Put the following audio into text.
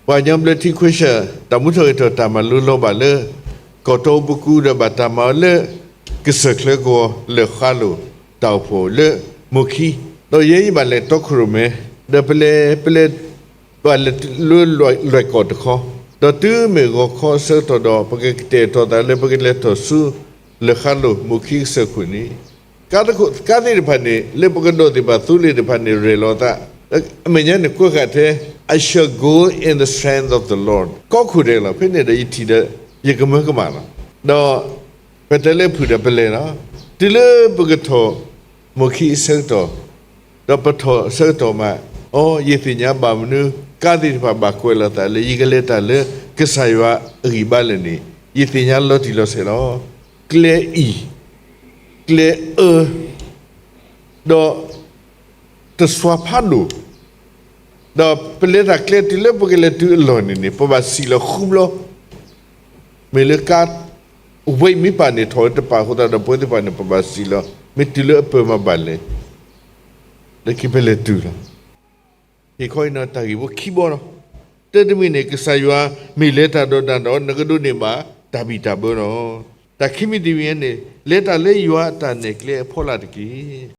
ပှၤကညီဘျၢထံခွ့ၡၢၣ် တၢ်မူထီၣ်ဂဲၤထီၣ်တၢ်မၤလိလီၤဘၣ်လၢ ကီၢ်တီပူၤကွံာ်ဒီးဘၣ်တၢ်မၤအီၤလၢ ကစၢၢ်ချၢကဝီၤ လဲၤဃါလိာ်တၢ်အိၣ်ဖှိၣ်လၢမိၢ်ခံ, ဒီးယဲယဘၣ်လဲၤတီခိၣ်ရိၣ်မဲ, ဒီးပလဲၤ ပလဲၤ ဘၣ်လဲၤတုၤလၢလွဲၢ်ကီၢ်တခီ, ဒီးတုၤမ့ၢ်ဂီၤခီအဆၢကတီၢ်ဒီး ပကကတဲာ်ကတီၤသးလၢပကလဲၤထီၣ်ဆူ လဲၤဃါလိာ်မိၢ်ခံကစၢၢ်ခိၣ်န့ၣ်, ကါသ့ၣ်တဖၣ်န့ၣ် လၢပကဒိးသ့ၣ်တဖၣ် သိလ့ၣ်တဖၣ်န့ၣ် ရဲၣ်လီၤသး, အမဲာ်ညါန့ၣ်ကွဲးဃာ်ထဲ I shall go in the strength of the Lord ကီၢ်ခိၣ်ဒဲးလီၤ. ဖဲန့ၣ်ဒီးယထံၣ်ဒီး ယကမၢကမၣ်လီၤ. ဒီး ပတဲလၢဖုၣ်ဒီးပလဲၤလီၤ. တုၤလၢပကထီၣ် မိၢ်ခံအဆၢကတီၢ်, ဒီးပထီၣ်အဆၢကတီၢ်မး, အိ ယသ့ၣ်ညါဘၣ်မနုၤ ကါသ့ၣ်တဖၣ်ဘၣ်ကွဲးလီၤသးလၢ ယကလဲၤတၢ်လၢကစၢ်ယွၤအဂံၢ်ဘါလဲၣ်န့ၣ် ယသ့ၣ်ညါလီၤတံၢ်လီၤဆဲးလီၤ. ကျဲအံၤ, ကျဲအၢ, ဒီး တစွၤဖးဒိၣ်, ဒီးပလဲၤတၢ်ကျဲတုၤလၢပကလဲၤတုၤအလီၢ်န့ၣ်န့ၣ် ပဘၣ်စံၣ်လီၤဃုဘျီ, မ့ၢ်လၢကါ weight မ့ၢ်ပာ်န့ၣ် ထီၣ်ဝဲတပာ်အဃိသတးဒီး ပဝဲသ့ၣ်တဖၣ်န့ၣ် ပဘၣ်စံၣ်လီၤ, မ့ၢ်တုၤလၢအပၢၢ်မးဘၣ်လဲၣ်. လၢခံပလဲၤတုၤလီၤ. ဟ့ၣ်ခီအံၤန့ၣ် တၢ်ဂ့ၢ်ဖိခံဘီလီၤ. တၢတမံၤန့ၣ် ကစၢ်ယွၤမ့ၢ်လဲၤတၢ်ဒီးနၤဒီး နကဒိးန့ၢ်ဘၣ်တၢ်ဘံၣ်တၢ်ဘၢလီၤ. တၢ်ခံမံၤတမံၤန့ၣ် လဲၤတၢ်လၢယွၤအတၢ်နဲၣ်ကျဲအဖီလာ်တက့ၢ်.